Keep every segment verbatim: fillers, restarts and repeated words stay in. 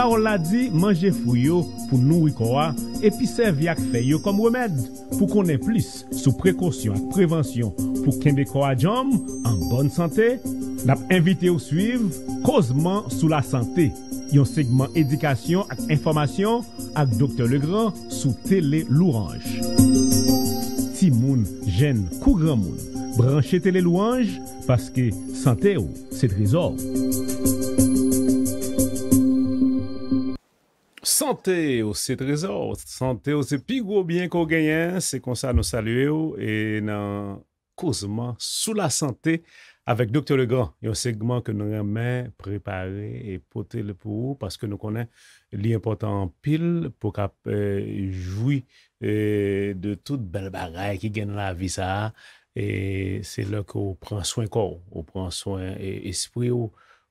Pawòl la di, manje fwi yo pou nouri kò a, epi sèvi ak fèy yo kòm remèd. Pou konnen plis sou prekosyon ak prevansyon pou kenbe kò a djanm, an bòn sante, n ap envite w swiv Kozman sou Lasante, yon segman edikasyon ak enfòmasyon ak Doktè Legrand sou Tele Louranj. Timoun, jèn kou granmoun, branche Tele Louranj, paske sante w se trezò w. Sante w se trezò w, sante w se pi gwo byen ke w genyen. Se konsa nou salye w e nan Kozman sou Lasante avèk Doktè Legrand, yon segman ke nou renmen prepare e pote l pou ou, paske nou konnen li enpòtan anpil pou w kab, eh, jwi, eh, de tout bèl bagay ki gen nan lavi sa a. E se lè ke w pran swen kò w, ou pran swen, eh, espri w,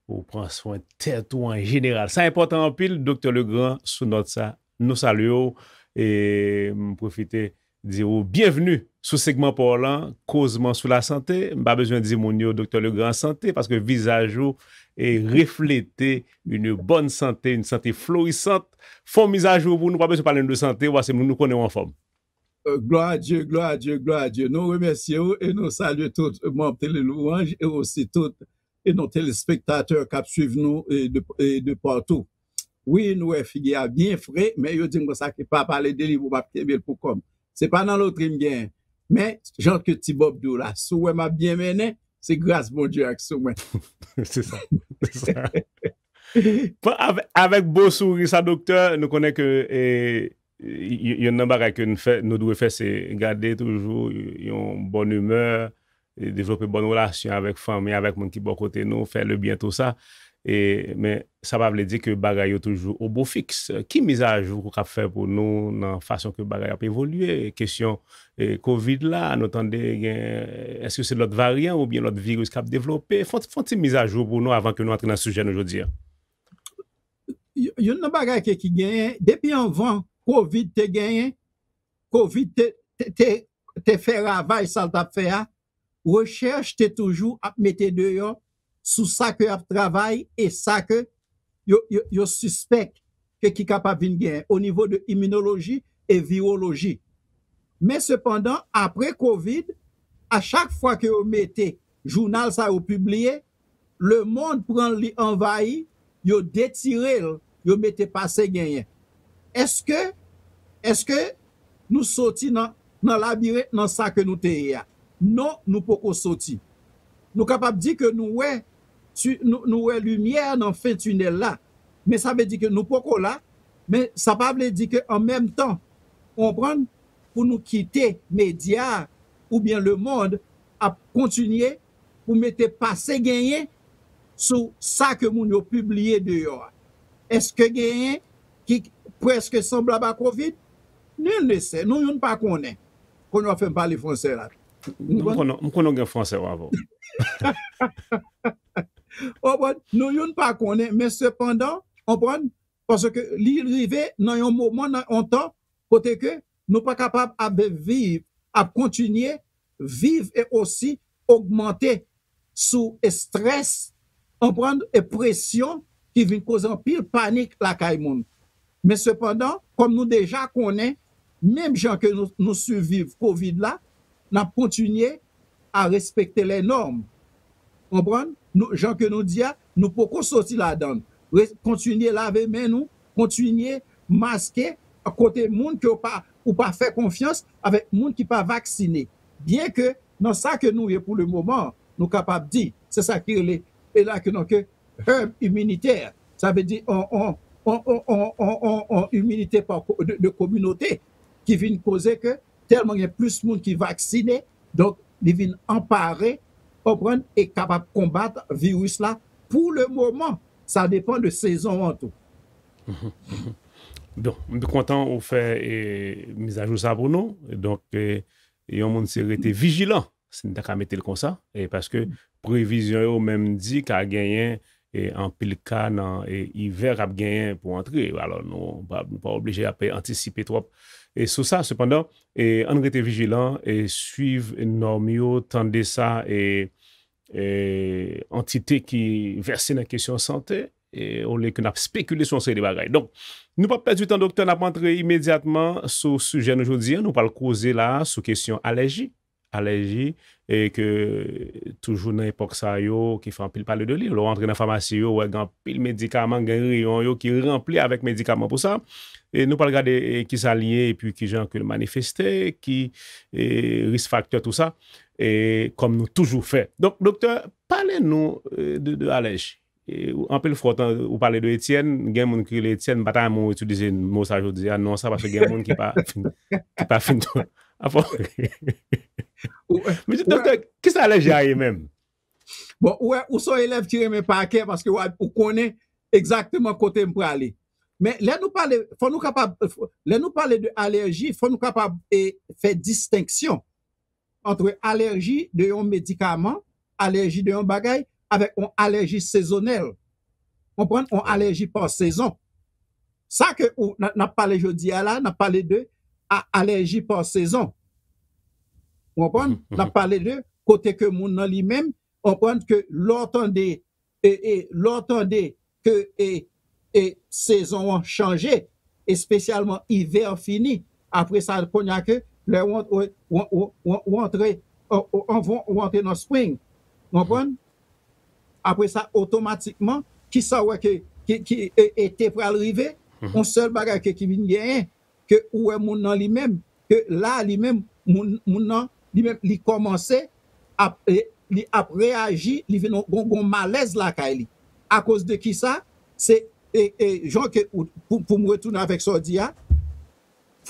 ou pran swen tèt ou an jeneral. Sa enpòtan anpil, Doktè Legrand, sou nòt sa, nou salye w. E m pwofite di w byenvni sou segman pa w lan, Kozman sou Lasante. M pa bezwen di moun yo Doktè Legrand an sante, paske vizaj ou e reflete une bonne santé, une santé florissante. Fè yon mizajou pou nou, pa bezwen pale nou de sante, paske nou konnen w anfòm. Euh, gloire à Dieu, gloire à Dieu, gloire à Dieu. Nou remèsye w e nou salye tout manm Tele Louanj e osi tout e nou telespektatè k ap swiv nou e de, e de partou. Wi, nou wè figi a byen fre, men yo di m konsa ke pa pale de li pou m ap kenbe l pou kò m. Se pa nan lotri m genyen. Men, jan ke Ti Bòb di w la, si w wè m ap byen mennen, se gras Bondye ak sou mwen. Se sa. Se sa. Bon, avè-, avèk bo souri sa, doktè, nou konnen ke, eh, y-, y-, yonn nan bagay ke nou fè, nou dwe fè, se gade toujou yon bòn imè, e devlope bòn relasyon avèk fanmi, avèk moun ki bò kote nou, fè le byen, tou sa. E, men sa pa vle di ke bagay yo toujou o bo fiks. Ki mizajou ou kab fè pou nou nan fason ke bagay ap evolye? Kesyon, e, kovid la, nou tande gen, èske se lòt varyan oubyen lòt viris k ap devlope? Fè, fè yon ti mizajou pou nou avan ke nou antre nan sijè nou jodi a. Y-, youn nan bagay ke ki genyen, depi anvan kovid te genyen, kovid te, te, te, te fè ravaj sa l t ap fè a, rechèch te toujou ap mete deyò sou sa ke y ap travay e sa ke yo, yo, yo sispèk ke ki kapab vin genyen o nivo de iminoloji e viwoloji. Men sepandan, apre kovid, a chak fwa ke yo mete jounal sa yo pibliye, lemonn pran li anvayi, yo detire l, yo mete pase genyen. Èske, èske nou soti nan, nan labirent nan sa ke nou te ye a? Non, nou poko soti. Nou kapab di ke nou wè, ti-, nou, nou wè limyè nan fen tinèl la, men sa vle di ke nou poko la, men sa pa vle di ke an menm tan, w konprann, pou nou kite medya oubyen lemonn ap kontinye pou mete pase genyen sou sa ke moun yo pibliye deyò a. Èske genyen ki prèske sanblab a kovid? Nul ne sait, nou youn pa konnen. Kounye a w ap fè m pale fransè la. M konnen, m konnen w gen fransè w avè w. Konprann? Nou youn pa konnen, men sepandan, konprann? Paske li rive nan yon moman, nan yon tan, kote ke nou pa kapab ap viv, ap kontinye viv e osi ogmante sou estrès, konprann, e presyon ki vin koze anpil panik lakay moun. Men sepandan, kòm nou deja konnen, menm jan ke nou, nou siviv kovid la, n ap kontinye a respekte lè nòm. Konprann? Nou, jan ke nou di a, nou poko soti ladan l. Re-, kontinye lave men nou, kontinye maske kote moun ke w pa, ou pa fè konfyans, avèk moun ki pa vaksine. Byen ke nan sa ke nou ye pou le moman, nou kapab di, se sa ki rele, e la ke non ke herd immunitaire. Sa vle di on, on, on iminite pa ko-, de, de kominote ki vin koze ke tèlman gen plis moun ki vaksine, donk li vin anpare, konprann, e kapab konbat viris la pou le moman. Sa depann de sezon an tou. Bon, m kontan ou fè, e, mizajou sa pou nou. Donk, e, yon moun se rete vijilan, si n ta ka mete l konsa, e paske previzyon yo menm di ka genyen, e, anpil ka nan, e, ivè k ap genyen pou antre. Alò, nou pa, nou pa oblije ap antisipe twòp, e, sou sa. Sepandan, e, ann rete vijilan, e, swiv nòm yo, tande sa, e, e, antite ki vèse nan kesyon sante, e, olye ke n ap spekile sou yon seri de bagay. Donk, nou p ap pèdi tan, doktè, n ap antre imedyatman sou sijè nou jodi a. Nou pral koze la sou kesyon alèji. Alèji, e ke toujou nan epòk sa yo, ki fè anpil pale de li. Lè w antre nan famasi yo, w wè gen anpil medikaman, gen reyon yo ki ranpli avèk medikaman pou sa. E nou pral gade, e, kisa l ye, epi kijan ke l manifeste, ki, e, risk faktè, tou sa, e, kòm nou toujou fè. Donk, doktè, pale nou, e, de, de alèji. E, ou- anpil fwa, ou tan- ou pale de Etienne, gen moun ki rele Etienne, m pa ta renmen ou itilize mo sa jodi a, non sa, paske gen moun ki pa fin, ki pa fin tou. Apa, Ou- men ou- doktè, kisa alèji a ye menm? Bon, ou wè, ou se yon elèv ki renmen pa kè paske w a- ou konnen egzakteman kote m prale. Men lè nou pale, fò nou kapab, lè nou pale de alèji, fò nou kapab e, fè distenksyon antre alèji de yon medikaman, alèji de yon bagay, avèk yon alèji sezonèl. Konprann? Yon alèji pa sezon. Sa ke ou, n a- n ap pale jodi a la, n ap pale de a- alèji pa sezon. Konprann? N ap pale de kote ke moun nan li menm, konprann ke lè w tande, e, e, lè w tande ke e, e, sezon an chanje, espesyalman ivè fini, apre sa, kounye a ke lè w ant- w- w- w- w- w antre, o- o- anvan w antre nan spring, konprann? Apre sa, otomatikman, kisa w wè ke, ki, ki, e, ete pral rive? Yon sèl bagay ke ki vin genyen, ke ou wè moun nan li menm, ke la li menm, moun, moun nan li menm, li kòmanse ap, e, li ap reyaji, li vin gon, gon malèz lakay li. Akoz de kisa? Se, e, e, jan ke, ou- pou, pou m retounen avèk sa w di a,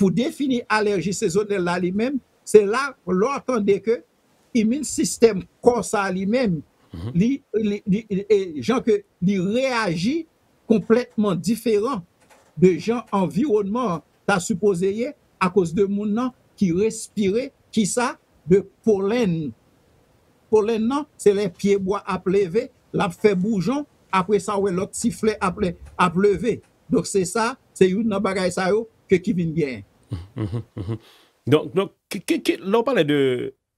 pou defini alèji sezonèl la li menm, se la, lè w tande ke imin sistèm kò sa li menm, li, li, li, li- e, jan ke li reyaji konplètman diferan de jan anviwònman an ta sipoze ye, akoz de moun nan ki respire, kisa, de polèn. Polèn nan, se lè pye bwa ap leve, l ap fè boujon, apre sa, w wè lòt ti flè ap, le- ap leve. Donk, se sa, se youn nan bagay sa yo ke ki vin genyen. Donk, donk ki, ki, ki, lè w pale de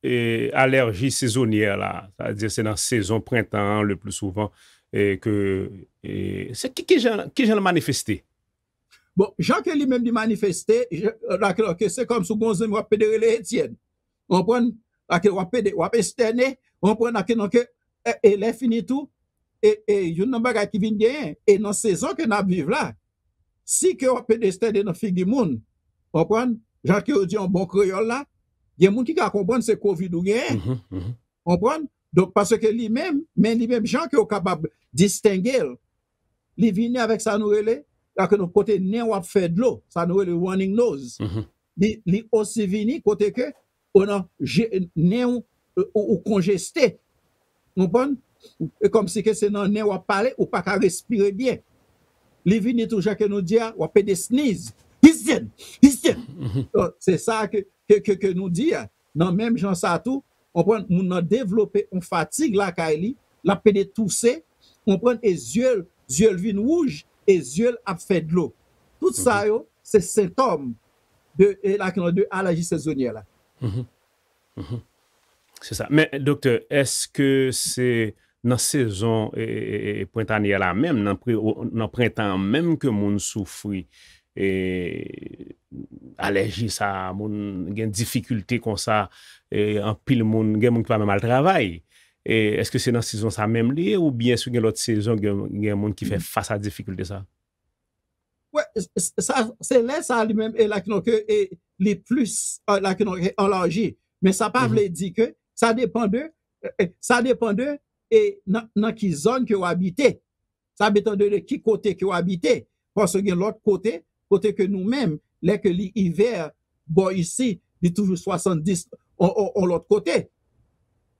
e, alèji sezonyè la, sa vle di se nan sezon prentan an le pli souvan, e, ke, e, se ki, ki jan, ki jan l manifeste? Bon, jan ke li menm li manifeste, je- la ke, ke se kòm si w gon zanmi w ap pede rele Etienne. Ou konprann? La ke w ap pede, w ap estène, ou konprann? La ke, non, ke, e, e lè fini tou, e, e youn nan bagay ki vin genyen, e nan sezon ke n ap viv la, si ke w ap pede estène nan figi moun, ou konprann? Jan ke yo di an bon kreyòl la, gen moun ki ka konprann se kovid ou genyen. Konprann? Donk, paske li menm, men li menm jan ke w kapab distenge l, li vini avèk sa nou rele, la ke nou kote nen w ap fè dlo, sa nou rele running nose. Li, li osi vini kote ke, ou nan je- nen w, ou, ou konjeste. Konprann? E kòmsi ke se nan nen w ap pale, ou pa ka respire byen. Li vini tou jan ke nou di a, w ap pede sniz. Histyen! Histyen! Donk, se sa ke, ke, ke, ke nou di a. Nan menm jan sa tou, konprann, moun nan devlope yon fatig lakay li, l ap pede touse, konprann, e zye l, zye l vin wouj, e zye l ap fè dlo. Tout sa yo, se sentòm de, e la, de alèji sezonyè la. Se sa. Men, doktè, èske se nan sezon, e, e, e, e, prentanyè la menm, nan, pre, o- nan prentan an menm ke moun soufri, e, alèji sa, moun gen difikilte konsa, e, anpil moun, gen moun ki pa menm al travay? E, èske se nan sezon sa menm li ye, oubyen si gen lòt sezon, gen, gen moun ki fè fas a difikilte sa? Wè, s- s- sa, se lè sa li menm, e la ki non ke, e, li plis, e, la ki non ke anlaji. Men sa pa vle di ke sa depann de, e, e, sa depann de, e, nan, nan ki zòn ke w abite. Sa depann de, de ki kote ke w abite. Paske gen lòt kote, kote ke nou menm, lè ke li ivè, bò isi, li toujou swasanndis, on, on, on lòt kote.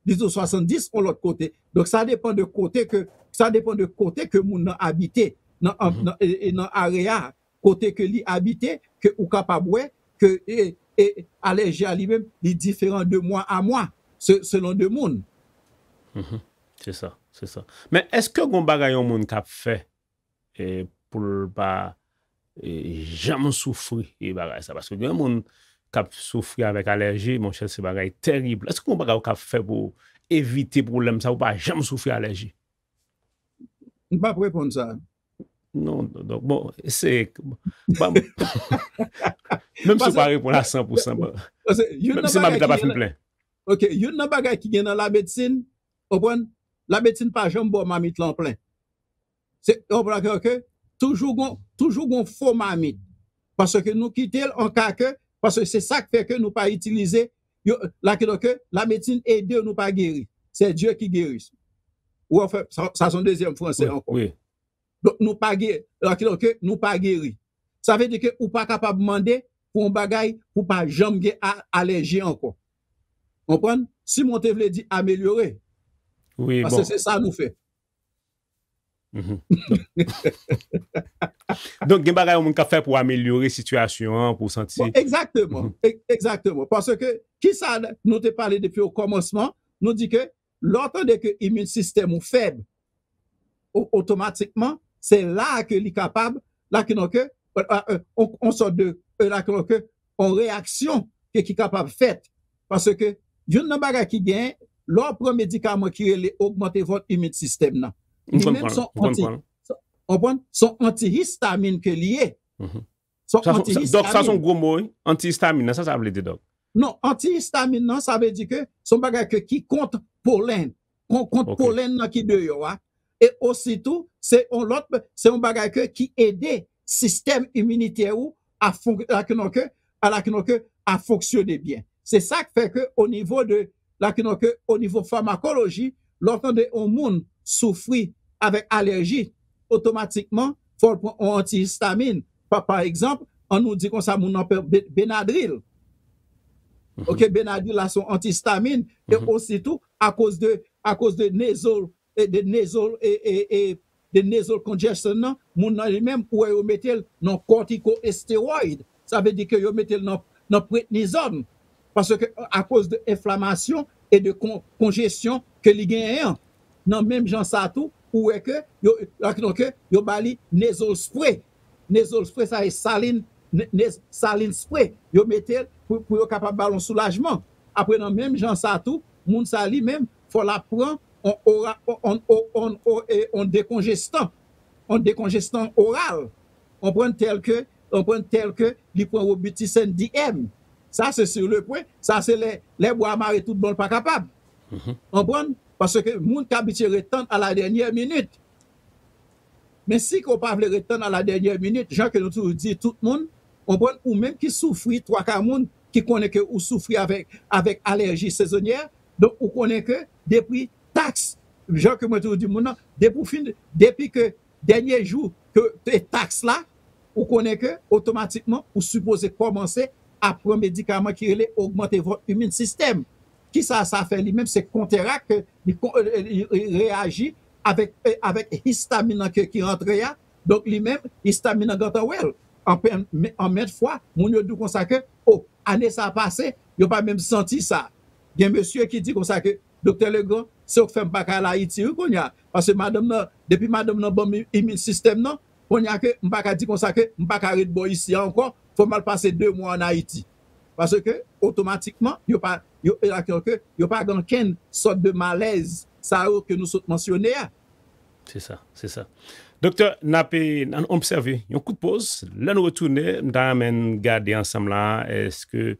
Li toujou swasanndis, on lòt kote. Donk, sa depann de kote ke, sa depann de kote ke moun nan abite, nan, an- nan, e, e nan area, kote ke li abite, ke ou kapab wè ke, e, e, alèji a li menm, li diferan de mwa a mwa, se- selon de moun. Se sa, se sa. Men èske gon bagay yon moun k ap fè, e, pou l pa, e, janm soufri, e, bagay sa? Paske gen moun k ap soufri avèk alèji, monchè, se bagay terib. Èske gon bagay ou ka fè pou evite pwoblèm sa, ou pa janm soufri alèji? M p ap reponn sa. Non, donk, bon, se, bon, menm si w pa reponn a san pou san, bon, Paske youn menm nan si mamit bagay la pa ki fin gen, plen. ok, youn nan bagay ki gen nan lamedsin, konprann, lamedsin pa janm ba w mamit lan plen. Se, konprann, ok, toujou gon, toujou gon fo mamit. Paske nou kite l an ka ke, paske se sa k fè ke nou pa itilize, yo, la ki donk, lamedsin ede nou pa geri. C'est Dieu qui guérit. Ou wè, fè, sa, sa se yon dezyèm franse Wi, ankò. Wi. Donk, nou pa geri. La ki donk, nou pa geri. Sa vle di ke ou pa kapab mande pou yon bagay pou pa janm gen a- alèji ankò. Konprann? Simon te vle di amelyore. Wi, Paske bon. Se sa nou fè. Mhm. Donk, gen bagay yon moun ka fè pou amelyore sitiyasyon an, pou santi. Bon, egzakteman. E- Egzakteman. Paske, kisa nou te pale depi o kòmansman, nou di ke lè w tande ke imin sistèm ou fèb, o- otomatikman, se la ke li kapab, la ki donk, euh, euh, euh, on, on sòt de, euh, la ki donk, on reyaksyon ke ki kapab fèt. Paske, youn nan bagay ki gen, lè w pran medikaman ki rele ogmante vòt imin sistèm nan. M Li konn menm pran, son m konn anti, pran. Konprann? Son antihistamin ke li ye. Mhm. Son Sa son- sa- Dòk, sa se yon antihistamin. Gwo mo, wi. Antihistamin, sa sa vle di, dòk? Non, antihistamin nan, sa vle di ke se yon bagay ke ki kont polen, kon- kont Ok. Polen nan ki deyò a. E ositou, se yon lòt, se yon bagay ke ki ede sistèm iminitè ou a fon- la ki donk, a la ki donk, a fonksyone byen. Se sa k fè ke o nivo de, la ki donk, o nivo famakoloji, lè w tande yon moun soufri avèk alèji, otomatikman, fò l pran yon antihistamin. Pa, pa egzanp, an nou di konsa, moun nan pran Be- Benadryl. Mhm. Ok, Benadryl la se yon antihistamin. E Mhm. ositou, akoz de, akoz de nasal, e de nasal, e, e, e de nasal congestion nan, moun nan li menm, ou wè yo mete l nan corticosteroid. Sa vle di ke yo mete l nan, nan prednizòn. Paske akoz de enflamasyon e de kon- konjesyon ke li genyen an. Nan menm jan sa tou, ou wè ke yo, la ki donk, yo ba li nasal spray. Nasal spray, sa e salin, ne- ne- salin spray. Yo mete l pou, pou yo kapab ba l yon soulajman. Apre, nan menm jan sa tou, moun sa li menm, fò l ap pran on ora- on- on- on- on- e- on dekonjestan, on dekonjestan oral. Konprann? Tèl ke, konprann? Tèl ke li pran Robitussin D M. Sa se sur le point, sa se lè, lè bwa mare tout bon, l pa kapab. Mhm. Konprann? Paske moun k abitye ret tann a la dènyè minit. Men si ke w pa vle ret tann a la dènyè minit, jan ke nou toujou di tout moun, konprann, ou menm ki soufri, twa ka moun ki konnen ke ou soufri avèk, avèk alèji sezonyè, donk ou konnen ke depi taks, jan ke mwen toujou di moun nan, depi w fin, depi ke dènye jou ke te taks la, ou konnen ke otomatikman ou sipoze kòmanse ap pran medikaman ki rele ogmante vòt imin sistèm. Kisa sa fè li menm? Se konterak ke li, kon- li, li reyaji avèk, eh, avèk histamin nan ke, ki rantre a. Donk li menm, histamin nan gentan wè l. An pen- men- an menm fwa, moun yo di w konsa ke, o, ane sa a pase, yo pa menm santi sa. Gen mesye ki di konsa ke, Doktè Legrand, se w k fè m pa ka al Ayiti wi kounye a. Paske madanm nan, depi madanm nan ban m imin sistèm nan, kounye a ke m pa ka di konsa ke m pa ka ret bò isi a ankò, fò m al pase de mwa ann Ayiti. Paske otomatikman, yo pa, yo, yo, yo pa gen okenn sòt de malèz sa yo ke nou sot mansyone a. Se sa, se sa. Doktè, n ap, eh, n obsève yon kout poz. Lè nou retounen, m ta renmen n gade ansanm la, èske,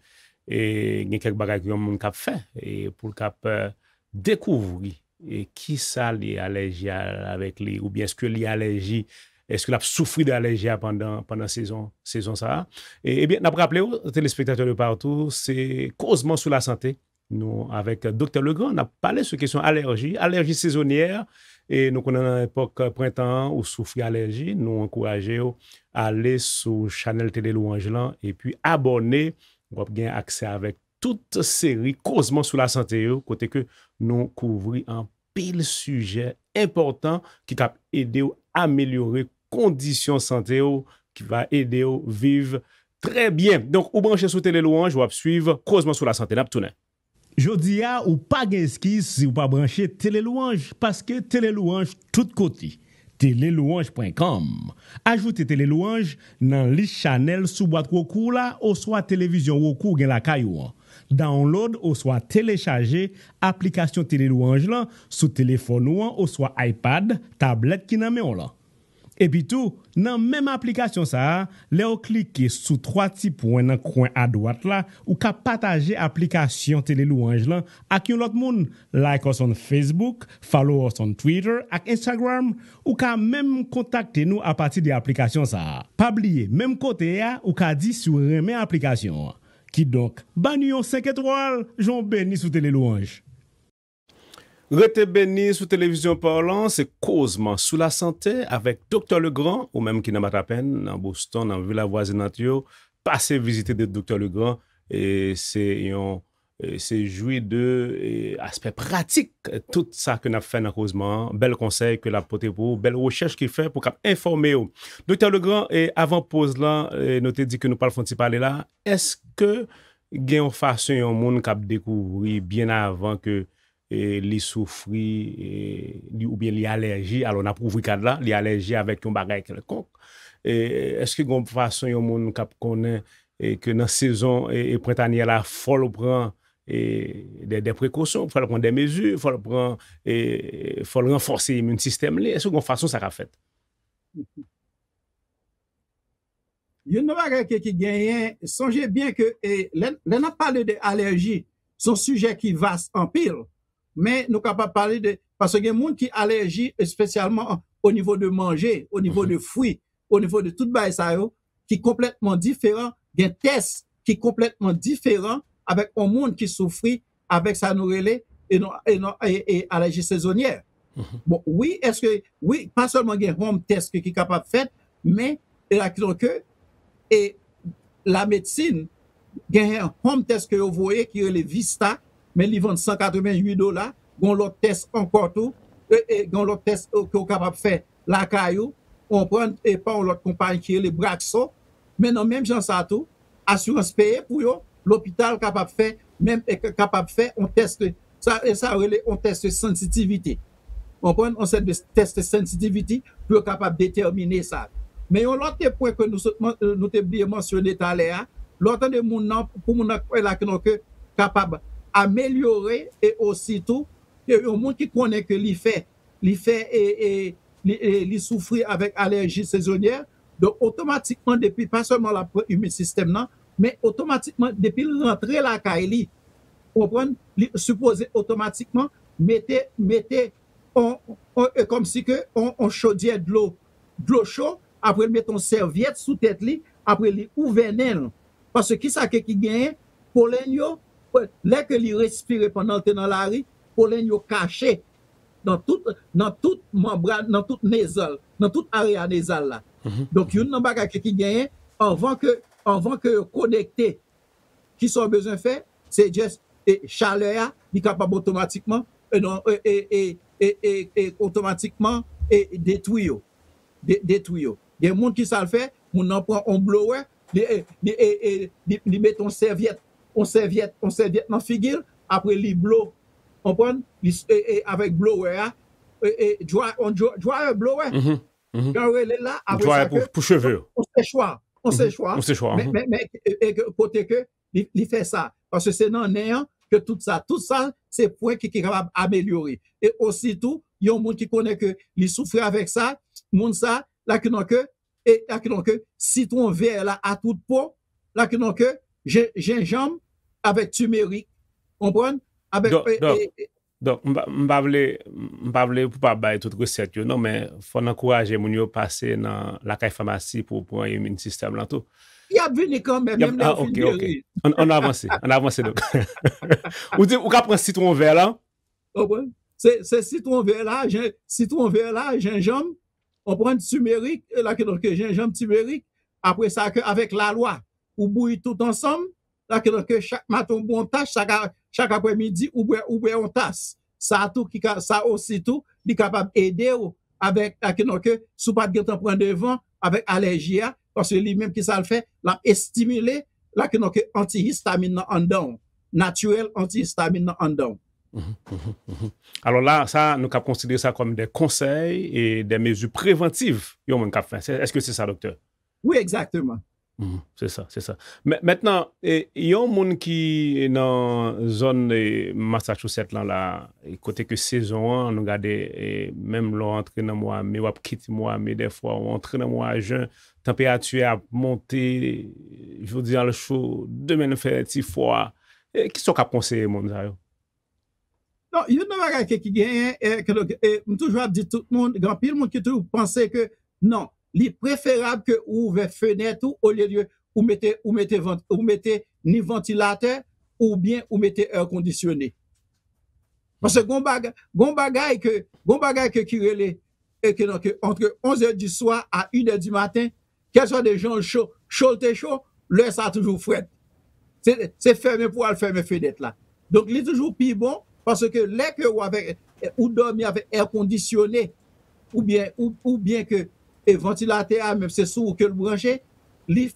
eh, gen kèk bagay ke yon moun k ap fè, eh, pou l k ap, eh, dekouvri, eh, kisa li alèji a, avèk li, oubyen èske li alèji, èske l ap soufri de alèji a pandan, pandan sezon, sezon sa a. E, ebyen, n ap raple w, telespektatè de partou, se Kozman sou lasante, nou avèk Doktè Legrand, n ap pale sou kesyon alèji, alèji sezonyè, e nou konnen nan epòk prentan an, ou soufri alèji, nou ankouraje w ale sou chanèl Tele Lwanj lan, epi abòne, w ap gen aksè avèk tout seri Kozman sou lasante yo, kote ke nou kouvri anpil sijè enpòtan ki kab ede w amelyore kondisyon sante w, ki va ede w viv trè byen. Donk, ou branche sou Tele Lwanj, w ap swiv Kozman sou lasante. N ap tounen. Jodi a, ou pa gen eskiz si w pa branche Tele Lwanj, paske Tele Lwanj tout kote. Tele Lwanj pwen kòm. Ajoute Tele Lwanj nan lis chanèl sou bwat Roku w la oswa televizyon Roku w gen lakay ou an. Download oswa telechaje aplikasyon Tele Lwanj lan sou telefòn ou an oswa iPad, tablèt ki nan men w lan. Epi tou, nan menm aplikasyon sa a, lè w klike sou twa ti pwen nan kwen adwat la, ou ka pataje aplikasyon Tele Louange lan ak yon lòt moun. Like us on Facebook, follow us on Twitter ak Instagram. Ou ka menm kontakte nou apati de aplikasyon sa a. Pa bliye, menm kote a, ou ka di si w renmen aplikasyon an. Kidonk, ba nou yon senk etwal, jan w beni sou Tele Louange. Rete beni sou Televizyon Parlant, se Kozman sou lasante avèk Doktè Legrand, ou menm ki nan Matapenn, nan Boston, nan vil avwazinant yo, pase vizite de Doktè Legrand, e se yon, e se jwi de, e, aspè pratik, e, tout sa ke n ap fè nan Kozman an, bèl konsèy ke l ap pote pou ou, bèl rechèch ki fè pou k ap enfòme w. Doktè Legrand, e, avan poz lan, e, nou te di ke nou pral fè yon ti pale la, èske gen yon fason yon moun k ap dekouvri byen avan ke, e, li soufri, e, li, oubyen li alèji, alò n ap ouvri kad la, li alèji avèk yon bagay kèlkonk. E, èske gen yon fason yon moun k ap konnen, e, ke nan sezon, e, e, prentanyè la, fò l pran, e, de, de prekosyon, fò l pran de mezi, fò l pran, e, fò l ranfòse imin sistèm li? Èske gen yon fason sa ka fèt? Youn nan bagay ke ki genyen, sonje byen ke e, lè, lè n ap pale de alèji, se yon sijè ki vas anpil, men nou kapab pale de, paske gen moun ki alèji espesyalman o nivo de manje, o nivo de fwi, o nivo de tout bagay sa yo, ki konplètman diferan, gen tès ki konplètman diferan avèk yon moun ki soufri avèk sa nou rele e non, e non, e, e alèji sezonyè. Bon, wi, èske, wi, pa sèlman gen home test ki, ki kapab fèt, men e la ki ke e lamedsin gen home test ke yo voye ki rele Vista, men li vann san katreven uit dola, gen lòt tès ankò tou, e, e gen lòt tès ke w kapab fè lakay ou, ou pran e pa yon lòt konpayi ki rele Braxo, men nan menm jan sa tou, asirans peye pou yo, lopital kapab fè, menm e kapab fè yon tès, sa, e sa rele yon tès sansitivite. Ou konprann? Yon sèt de tès sansitivite pou yo kapab detèmine sa. Men yon lòt pwen ke nou, nou te bliye mansyone talè a, lè w tande moun nan, pou moun nan kwè la ke non ke kapab amelyore e ositou ke yon moun ki konnen ke li fè, li fè e, e, li, e, li soufri avèk alèji sezonyè, donk otomatikman depi pa sèlman l ap pran imin sistèm nan, men otomatikman depi l rantre lakay li, ou konprann, li sipoze otomatikman mete, mete on, on, e kòmsi ke on, on chodyè dlo, dlo cho, apre l mete on sèvyèt sou tèt li, apre li ouvè nen l. Paske kisa ke ki genyen? Polen yo, lè ke li respire pandan l te nan lari, polen yo kache nan tout, nan tout manbra, nan tout nezal, nan tout area nezal la. Donk, youn nan bagay ke ki genyen, anvan ke, anvan ke yo konekte, kisa w bezwen fè? Se just, e, chalè a, li kapab otomatikman, e, non, e, e, e, e, e, e, otomatikman, e, detwi yo. De, detwi yo. Gen moun ki sa l fè, moun nan pran on blower, li, e, li, e, e, li, li mete on sèvyèt, on sèvyèt, on sèvyèt nan figi l, apre li blo, konprann? Li, e, e, avèk blower a, e, e, dry, on dry, dryer blower. Jan yo rele l la, apre sa ke, pou, pou cheve yo. On sechwa, on sechwa. On sechwa, men, men, men, e, e, kote ke li, li fè sa. Paske se nan nen an ke tout sa, tout sa, se pwen ki, ki kapab amelyore. E ositou, yon moun ki konnen ke li soufri avèk sa, moun sa, la ki non ke, e la ki non ke, sitwon vè la a tout po, la ki non ke, jen, jenjanm avèk timerik, konprann? Avèk, e, e, Donk, m pa, m pa vle, m pa vle pou pa bay tout resèt yo, non, men fò n ankouraje moun yo pase nan lakay famasi pou pran imin sistèm lan tou. Y ap vini kanmenm, menm lè yo fin geri. Ann, ann avanse, ann avanse donk. Ou di, ou ka pran sitwon vè la? Ou konprann? Se, se sitwon vè la, jen, sitwon vè la, jenjanm, ou pran timerik, e la ke, donk, jenjanm, timerik, apre sa ke avèk lalwa, ou bouyi tout ansanm, la ke, donk, chak maten ou bwè yon tas, chak, chak aprèmidi ou bwè, ou bwè yon tas. Sa tou ki ka, sa osi tou, li kapab ede w avèk, la ke, donk, si w pa t gentan pran devan avèk alèji a, paske li menm ki sa l fè, l ap estimile, la ke, donk, antihistamin nan anndan w, natirèl antihistamin nan anndan w. Alò la, sa, nou kab konsidere sa kòm de konsèy e de mezi prevantiv yon moun kab fè. Èske se sa, doktè? Wi, egzakteman. Mhm, se sa, se sa. Men, mentnan, e, yon moun ki nan zòn, e, Massachusetts lan la, e, kote ke sezon an, nou gade, e, menm lè w antre nan mwa me, w ap kite mwa me, dèfwa w antre nan mwa jen, tanperati a ap monte, jodi a l cho, demen l fè ti fwa. E, kisa w ka konseye moun sa yo? Non, youn nan bagay ke ki genyen, e, ke, e, m toujou ap di tout moun, gen anpil moun ki toujou panse ke non, li preferab ke ou ouvè fenèt ou olye de ou mete, ou mete, vant, ou mete ni vantilatè oubyen ou mete air conditionné. Paske gon bagay, gon bagay ke, gon bagay ke ki rele, e ke non, ke entre onze heures du soir à une heure du matin, kèlswa de jan cho, cho l te cho, lè sa toujou frèt. Se, se fèmen pou al fèmen fenèt la. Donk, li toujou pi bon, paske lè ke ou avèk, ou dòmi avèk air conditionné, oubyen, ou, oubyen ke e vantilatè a, menm se sou ou ke l branche, li,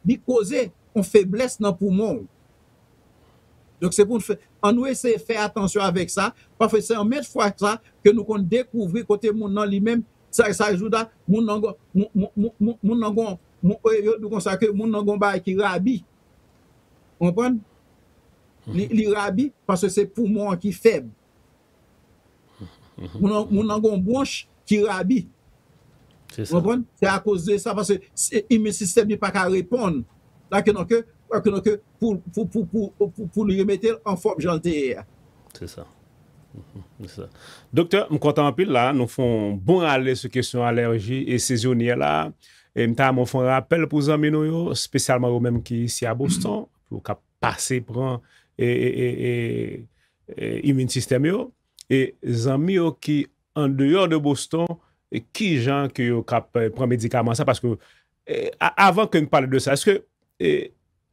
li koze yon feblès nan poumon w. Donk, se pou nou fè, an nou eseye fè atansyon avèk sa, paske se anmenm fwa sa ke nou konn dekouvri kote moun nan li menm, sa, sa jouda, moun nan gon, moun, moun, moun, moun, moun nan gon, moun, yo di konsa ke moun nan gon bagay ki rabi. Ou konprann? Li, li rabi paske se poumon an ki fèb. Moun nan, moun nan gon bwonch ki rabi. Ou konprann? Se akoz de sa, paske imin sistèm li pa ka reponn. La ke non ke, la ke non ke pou, pou, pou, pou, pou, pou li remete l an fòm jan l te ye a. Se sa. Se sa. Doktè, m kontan anpil la, nou fè yon bon rale sou kesyon alèji e sezonyè la. E m ta renmen fè yon rapèl pou zanmi nou yo, espesyalman yo menm ki isi a Boston, pou yo ka pase pran e, e, e, e, e, imin sistèm yo. E zanmi yo ki andeyò de Boston, e kijan ke yo ka p- pran medikaman sa, paske e, a- avan ke n pale de sa, èske e,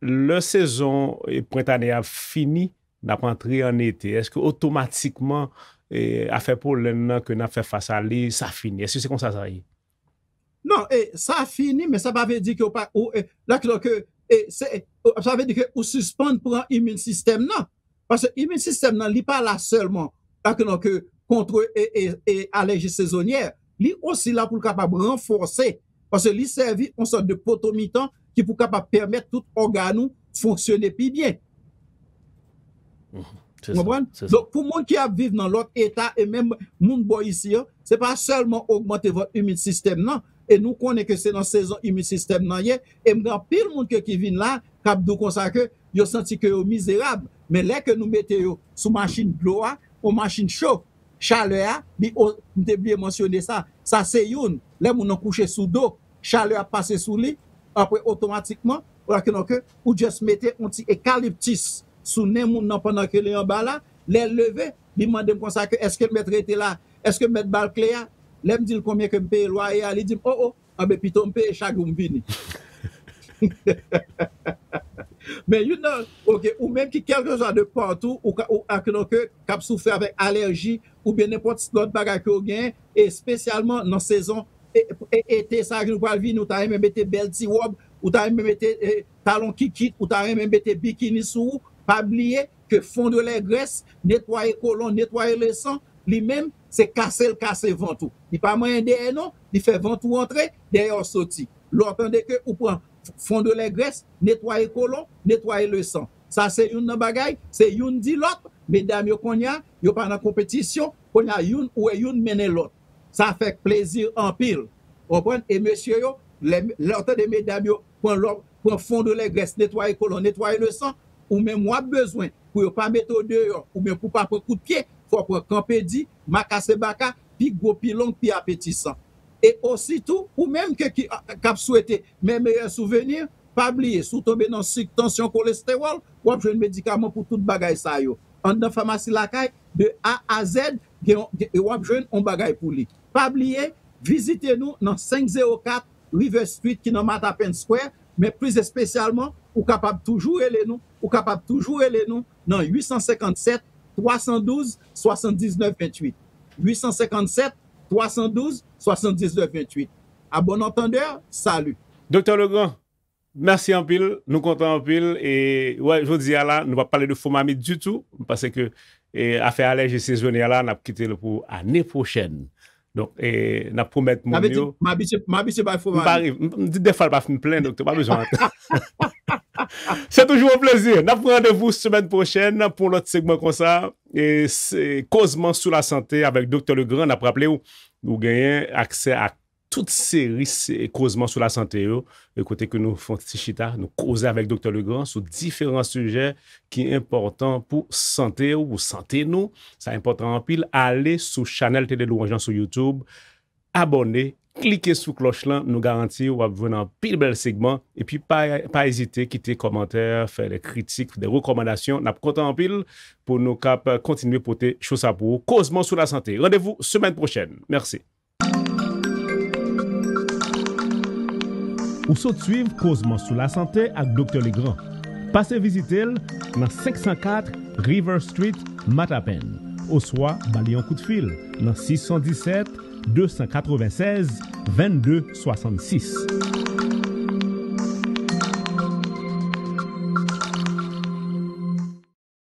lè sezon e, prentane a fini, n ap antre an ete, èske otomatikman e, afè polèn nan ke n ap fè fas a li, sa fini? Èske se konsa sa ye? Non, e, sa fini, men sa pa vle di ke ou pa, ou, e, la, ke, e, se, e, sa vle di ke ou sispann pran imin sistèm nan. Paske imin sistèm nan, li pa la sèlman, la, ke, non, ke kont e, e, e alèji sezonyè, li osi la pou l kapab ranfòse, paske li sèvi yon sòt de poto mitan ki pou kapab pèmèt tout ògàn ou fonksyone pi byen. Ou konprann? Donk, pou moun ki ap viv nan lòt eta e menm moun bò isi yo, se pa sèlman ogmante vant imin sistèm nan, e nou konnen ke se nan sezon imin sistèm nan ye, e m gen anpil moun ke ki vin la, k ap di w konsa ke yo santi ke yo mizerab, men lè ke nou mete yo sou machin dlo a, yon machin cho, chalè a, li, o, m te bliye mansyone sa, sa se youn, lè moun nan kouche sou do, chalè ap pase sou li, apre otomatikman, ou la ke non ke, ou just mete yon ti ekaliptis sou nen moun nan pandan ke li anba la, lè l leve, li mande m konsa ke èske l mèt rete la, èske m mèt ba l kle a, lè m di l konbyen ke m peye lwaye a, li di m, o, o, anben pito m peye chak jou m vini. Men youn nan, ok, ou menm ki kèlkeswa de patou, ou ka, ou ak non ke, k ap soufri avèk alèji, oubyen nenpòt lòt bagay ke w genyen, espesyalman nan sezon e, e, ete sa ke nou pral vini, ou ta renmen mete bèl ti wòb, ou ta renmen mete e, talon kikit, ou ta renmen mete bikini sou ou, pa bliye ke fondre lè grès, netwaye kolon, netwaye le san, li menm, se kase l kase vant ou. Li pa manyen dèyè non, li fè vant ou antre, dèyè w soti. Lè w tande ke ou pran fondre lè grès, netwaye kolon, netwaye le san. Sa se youn nan bagay, se youn di lòt, medam yo kounye a, yo pa nan konpetisyon, kounye a youn ou wè youn mennen lòt. Sa fè plezi anpil. Ou konprann? E mesye yo, lè, lè w tande medam yo pran lò, pran fondre lè grès, netwaye kolon, netwaye le san, ou menm w ap bezwen pou yo pa mete w deyò, oubyen pou w pa pran kout pye, fò w pran kanpe di, makase baka, pi gwo, pi long, pi apetisan. E osi tou, ou menm ke ki, k ap swete mes meilleurs souvenirs, pa bliye, si w tonbe nan sik, tansyon, kolestewòl, w ap jwenn medikaman pou tout bagay sa yo. Anndan famasi lakay, de A a Z, gen, gen, w ap jwenn yon bagay pou li. Pa bliye, vizite nou nan senk zewo kat River Street ki nan Mattapan Square, men plis espesyalman, ou kapab toujou rele nou, ou kapab toujou rele nou nan uit san senkann sèt, twa san douz, swasanndiznèf venntuit. Uit san senkann sèt, twa san douz, swasanndiznèf venntuit. A bon antandè, sali. Doktè Legrand, mèsi anpil, nou kontan anpil. E wè, jodi a la, nou pa pale de fo mamit ditou, paske e, afè alèji sezonyè la, n ap kite l pou ane pwochèn. Donk, e, n ap pwomèt moun yo. M abitye bay fo mari. M di defwa l pa fin plen, doktè, pa bezwen antre. Se toujou yon plezi. N ap pran randevou semèn pwochèn pou yon lòt segman konsa. E se Kozman sou Lasante avèk Doktè Legrand. N ap raple w, ou genyen aksè a tout seri kozman sou lasante yo, kote ke nou fè yon ti chita, nou koze avèk Doktè Legrand sou diferan sijè ki enpòtan pou sante w, pou sante nou. Sa enpòtan anpil. Ale sou chanèl Tele Lwanj lan sou YouTube, abòne, klike sou klòch lan, nou garanti w ap jwenn anpil bèl segman. Epi pa, pa ezite kite kòmantè, fè de kritik, de rekòmandasyon. N ap kontan anpil pou nou kap kontinye pote cho sa pou ou. Kozman sou Lasante. Randevou semèn pwochèn. Mèsi. Ou sot swiv Kozman sou Lasante ak Doktè Legrand. Pase vizite l nan senk san kat River Street, Matapen, oswa ba li yon kout fil nan sis san disèt, de san katrevennsèz, vennde swasannsis.